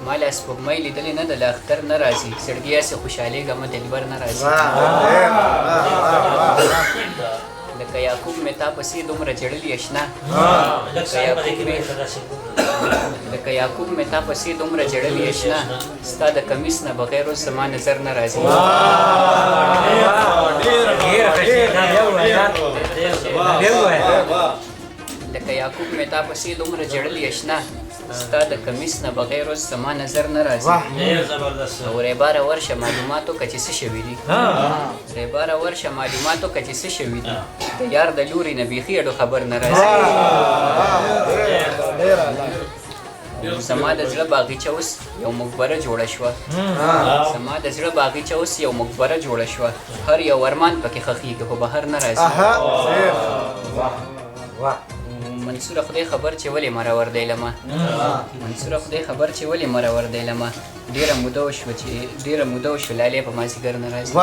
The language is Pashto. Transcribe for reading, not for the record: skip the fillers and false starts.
ما لا سپوږمۍ لیدلې نه ده، له اختر نه راځي. زړګیه هسې خوشحالېږه مه، دلبر نه راځي. لکه یعقوب مې تا پسې دومره ژړلي اشنا، لکه یعقوب مې، لکه یعقوب مې تا پسې دومره ژړلي اشنا، ستا د کمیس نه بغیر اوس زما نظر نه راځي. لکه یعقوب مې تا پسې دومره ژړلي اشنا، ستا د کمیس نه بغیر اوس زما نظر نه راځي. او ریباره ورشه معلوماتو که چې څه شوي دي، ریباره ورشه معلوماتو که چې څه شوي دي، د یار د لوري نه بیخي اډو خبر نه راځي. زما د زړه باغیچه اوس یو مقبره جوړه شوه، زما د زړه باغیچه اوس یو مقبره جوړه شوه، هر یو ارمان پکې ښخېږي خو بهر نه راځي. منصوره خدای خبر چې ولې مرور دی له ما، منصوره خدای خبر چې ولې مرور دی له ما، ډېره موده وشوه چې ډېره موده وشوه لالی په مازدیګر نه راځي.